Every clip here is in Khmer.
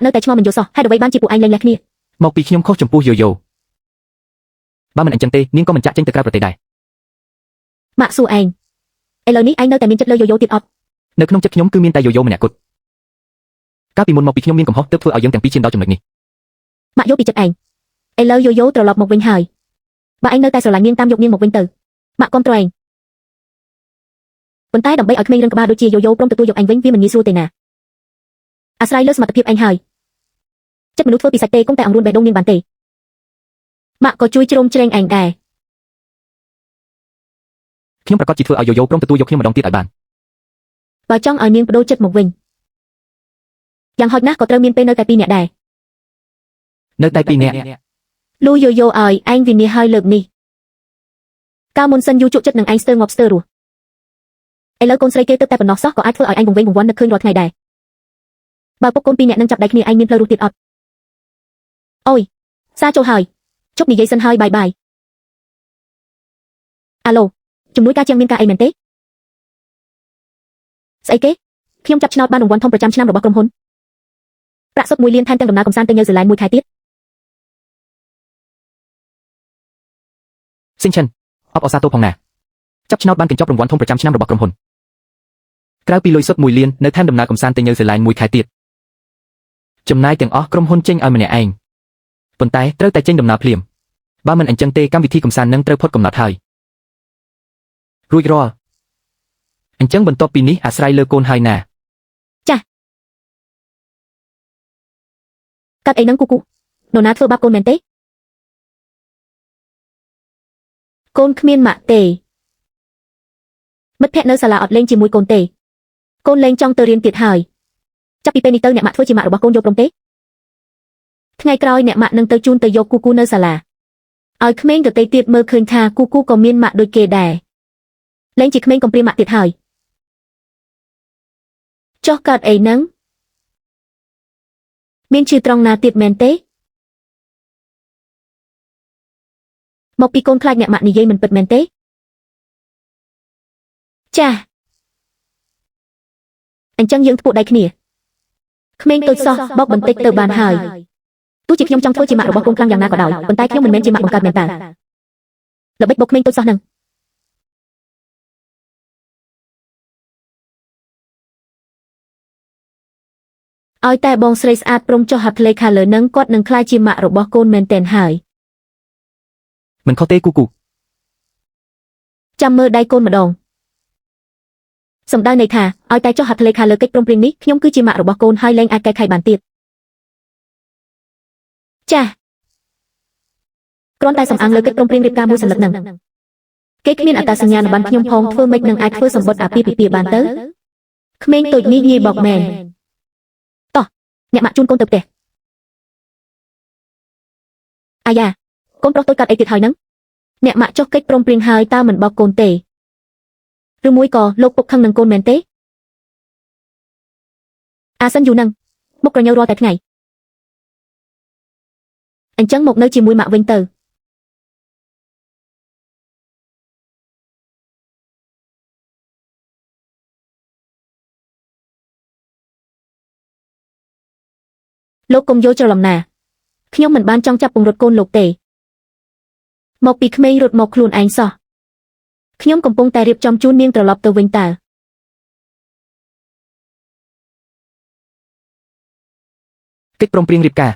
ម៉ាក់នៅតែឆ្ងល់មិនយល់សោះហេតុអ្វីបានជាពួកឯងលែងលះគ្នា មកពីខ្ញុំខុសចំពោះយ៉ូយ៉ូបើមិនអញ្ចឹងទេនាងក៏មិនចាក់ចេញទៅក្រៅប្រទេសដែរ ម៉ាក់សួរឯងឥឡូវនេះឯងនៅតែមានចិត្តលើយ៉ូយ៉ូទៀតអត់ នៅក្នុងចិត្តខ្ញុំគឺមានតែយ៉ូយ៉ូម្នាក់គត់កាលពីមុនមកពីខ្ញុំមានកំហុសទើបធ្វើឲ្យយើងទាំងពីរឈានដល់ចំណុចនេះ ម៉ាក់យល់ពីចិត្តឯងឥឡូវយ៉ូយ៉ូត្រឡប់មកវិញហើយបើឯងនៅតែស្រឡាញ់នាងតាមយកនាងមកវិញទៅម៉ាក់គាំទ្រឯងប៉ុន្តែដើម្បីឲ្យក្មេងរឹងក្បាលដូចជាយ៉ូយ៉ូព្រមទទួលយកឯងវិញវាមិនងាយស្រួលទេណាអាស្រ័យលើសមត្ថភាពឯងហើយចិត្តមនុស្សធ្វើពីសាច់ទេគង់តែអង្រួនបេះដូងនាងបានទេម៉ាក់ក៏ជួយជ្រោមជ្រែងឯងដែរ ខ្ញុំប្រកាសជាធ្វើឲ្យយ៉ូយ៉ូព្រមទទួលយកខ្ញុំម្ដងទៀតឲ្យបាន បើចង់ឲ្យនាងបដូរចិត្តមកវិញយ៉ាងហោចណាស់ក៏ត្រូវមានពេលនៅតែពីរនាក់ដែរ នៅតែពីរនាក់ លូយ៉ូយ៉ូឲ្យឯងវិនិច្ឆ័យហើយលើកនេះកាលមុនសិនយូជក់ចិត្តនឹងឯងស្ទើរងាប់ស្ទើររស់ឥឡូវកូនស្រីគេទើបតែប៉ុណ្ណោះសោះក៏អាចធ្វើឲ្យឯងវង្វេងវង្វាន់នឹកឃើញរាល់ថ្ងៃដែរបើពុកកូនពីរនាក់នឹងចាប់ដៃគ្នាឯងមានផ្លូវរស់ទៀតអត់អូយសាចូលហើយជប់និយាយសិនហើយបាយបាយអាឡូជំនួយការជាងមានការអីមែនទេស្អីគេខ្ញុំចាប់ឆ្នោតបានរង្វាន់ធំប្រចាំឆ្នាំរបស់ក្រុមហ៊ុនប្រាក់សុទ្ធ1លានថែមទាំងដំណើរកម្សាន្តទៅញូវហ្សេឡង់មួយខែទៀត ស៊ីងឈិនអបអរសាទរផងណាចាប់ឆ្នោតបានកញ្ចប់រង្វាន់ធំប្រចាំឆ្នាំរបស់ក្រុមហ៊ុនក្រៅពីលុយសុទ្ធ1លាននៅថែមដំណើរកម្សាន្តទៅញូវហ្សេឡង់មួយខែទៀតចំណាយទាំងអស់ក្រុមហ៊ុនចេញឲ្យម្នាក់ឯងប៉ុន្តែត្រូវតែចេញដំណើរភ្លាមបើមិនអញ្ចឹងទេកម្មវិធីកម្សាន្តនឹងត្រូវផុតកំណត់ហើយរួចរាល់អញ្ចឹងបន្ទាប់ពីនេះអាស្រ័យលើកូនហើយណា កាត់អីហ្នឹងគូគូនរណាធ្វើបាបកូនមែនទេកូនគ្មានម៉ាក់ទេមិត្តភក្តិនៅសាលាអត់លេងជាមួយកូនទេកូនលេងចង់ទៅរៀនទៀតហើយចាប់ពីពេលនេះទៅអ្នកម៉ាក់ធ្វើជាម៉ាក់របស់កូនយល់ព្រមទេថ្ងៃក្រោយអ្នកម៉ាក់នឹងទៅជូនទៅយកគូគូនៅសាលាឲ្យក្មេងដទៃទៀតមើលឃើញថាគូគូក៏មានម៉ាក់ដូចគេដែរលេងជាក្មេងកំព្រាម៉ាក់ទៀតហើយចុះកាត់អីហ្នឹងមានឈឺត្រង់ណាទៀតមែនទេមកពីកូនខ្លាចអ្នកម៉ាក់និយាយមិនពិតមែនទេចា៎អញ្ចឹងយើងធ្ពក់ដៃគ្នាក្មេងតូចសោះបោកបន្តិចទៅបានហើយទោះជាខ្ញុំចង់ធ្វើជាម៉ាក់របស់កូនខ្លាំងយ៉ាងណាក៏ដោយប៉ុន្តែខ្ញុំមិនមែនជាម៉ាក់បង្កើតមែនតើល្បិចបោកក្មេងតូចសោះហ្នឹងឲ្យតែបងស្រីស្អាតព្រមចុះហត្ថលេខាលើនឹងគាត់នឹងក្លាយជាម៉ាក់របស់កូនមែនទែនហើយ មិនខុសទេគូគូ ចាំមើលដៃកូនម្ដងសំដៅន័យថាឲ្យតែចុះហត្ថលេខាលើកិច្ចព្រមព្រៀងនេះខ្ញុំគឺជាម៉ាក់របស់កូនហើយលែងអាចកែខៃបានទៀតចា៎គ្រាន់តែសំអាងលើកិច្ចព្រមព្រៀងរៀបការមួយសន្លឹកនឹងគេគ្មានអត្តសញ្ញាណប័ណ្ណខ្ញុំផងធ្វើម៉េចនឹងអាចធ្វើសម្បត្តិអាពាហ៍ពិពាហ៍បានទៅក្មេងតូចនេះងាយបោកមែនតោះអ្នកម៉ាក់ជូនកូនទៅផ្ទះអាយ៉ាកូនប្រុសតូចកាត់អីទៀតហើយនឹងអ្នកម៉ាក់ចុះកិច្ចព្រមព្រៀងហើយតើមិនបោកកូនទេឬមួយក៏លោកពុកខឹងនឹងកូនមែនទេអាសិនយូនឹងមុខក្រញូវរាល់តែថ្ងៃអញ្ចឹងមកនៅជាមួយម៉ាក់វិញទៅលោកកុំយល់ច្រឡំណាខ្ញុំមិនបានចង់ចាប់ពង្រត់កូនលោកទេមកពីក្មេងរត់មកខ្លួនឯងសោះខ្ញុំកំពុងតែរៀបចំជូននាងត្រឡប់ទៅវិញតើ កិច្ចព្រមព្រៀងរៀបការ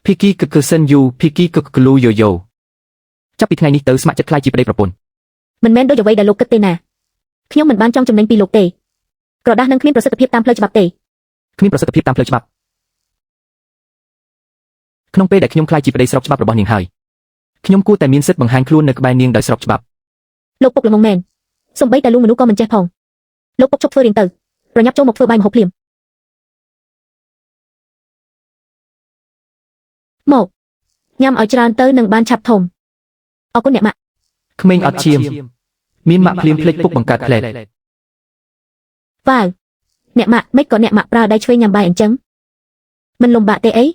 ភីគីកគឺសិនយូភីគីកក្លូយ៉ូយ៉ូចាប់ពីថ្ងៃនេះទៅស្ម័គ្រចិត្តក្លាយជាប្តីប្រពន្ធ មិនមែនដូចអ្វីដែលលោកគិតទេណាខ្ញុំមិនបានចង់ចំណេញពីលោកទេក្រដាសនឹងគ្មានប្រសិទ្ធភាពតាមផ្លូវច្បាប់ទេ គ្មានប្រសិទ្ធភាពតាមផ្លូវច្បាប់ក្នុងពេលដែលខ្ញុំក្លាយជាប្តីស្របច្បាប់របស់នាងហើយខ្ញុំគួរតែមានសិទ្ធិបង្ហាញខ្លួននៅក្បែរនាងដោយស្របច្បាប់ លោកពុកល្ងងមែនសំបីតែលួងមនុស្សក៏មិនចេះផងលោកពុកជប់ធ្វើរៀងទៅប្រញាប់ចូលមកធ្វើបាយម្ហូបភ្លាមមកញ៉ាំឲ្យច្រើនទៅនឹងបានឆាប់ធំអរគុណអ្នកម៉ាក់ ក្មេងអត់ឈាមមានម៉ាក់ភ្លាមភ្លេចពុកបង្កើតផ្លែត វ៉ាវអ្នកម៉ាក់មិនក៏អ្នកម៉ាក់ប្រើដៃឆ្វេងញ៉ាំបាយអញ្ចឹងមិនលំបាកទេអី